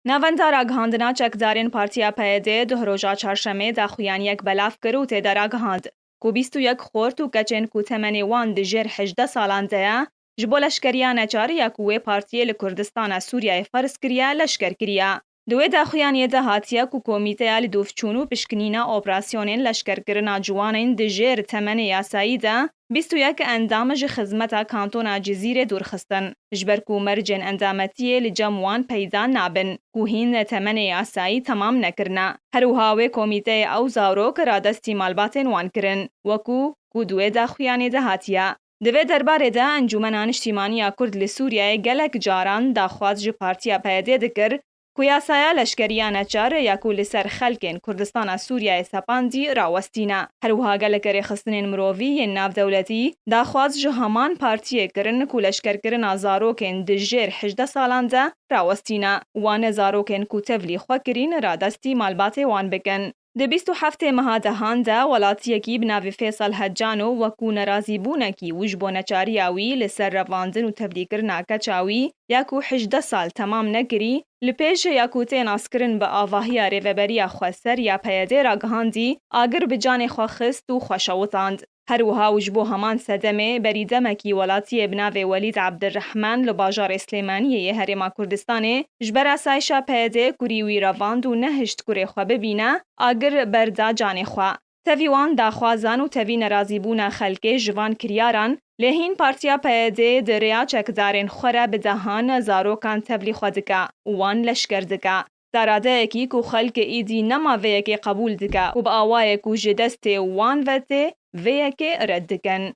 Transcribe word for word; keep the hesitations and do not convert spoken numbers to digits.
Navenda ragihandina çekdarên Partiya P Y D duh roja çarşemê daxuyaniyek belav kir û tê de ragihand ku bîst û yek xort û keçên ku temenê wan di jêr hejdeh salan de ye, ji bo leşkeriya neçar ya ku wê partiyê li Kurdistana Sûriyeyê ferz kiriye, leşker kiriye. Di wê daxuyaniyê de hatiye ku Komîteya Lidûvçûn û Pişkinîna Operasyonên Leşkerkirina Ciwanên di jêr temenê yasayî de bîst û yek endam ji xizmeta Kantona Cizîrê dûr xistin, ji ber ku mercên endametiyê li cem wan peyda nabin, ku hîn temenê yasayî temam nekirine. Her wiha wê komîteyê ew zarok radestî malbatên wan kirin, wekû ku di wê daxuyanê de hatiye. Di vê derbarê de Encûmena Niştîmaniya Kurd li Sûriyeyê gelek caran daxwaz ji Partiya P Y D dikir ku yasaya leşkeriya neçar ya ku li ser xelkên Kurdistana Sûriyeyê sepandî rawestîne. Her wiha gelek rêxistinên mirovî yên navdewletî daxwaz ji heman partiyê kirin ku leşkerkirina zarokên di jêr hejdeh salan de rawestîne. Wan zarokên ku tevlî xwe kirîn radestî malbatê wan bikin. Di bîst û heftê meha dehan de welatiyekî bi navê Fêsal Heccano wekû nerazîbûnekî û ji bo neçariya wî li ser revandin û tevlîkirina keça wî ya ku hejdeh sal temam nekirî, li pêş ya ku tê naskirin bi avahiya rêveberiya xweser ya P Y D ragihandî, agir bi canê xwe xist û xwe şewitand. Her wiha û ji bo heman sedemê, berî demekî welatiyê bi navê Welîd Ebdirrehman li bajarê Silêmaniyê yê Herêma Kurdistanê ji ber asayişa P Y D kurî wî revand û nehişt kurê xwe bibîne, agir berda canê xwe. Tevî wan daxwazan û tevî nerazîbûna xelkê ji van kiryaran, lê hîn Partiya P Y D di rêya çekdarên xwe re bi dehan zarokan tevlî xwe dike û wan leşker dike. Daradeyekî ku xelk êdî nema vê yekê qebûl dike û bi awayê ku ji destê wan ve tê, vê yekê red dikin.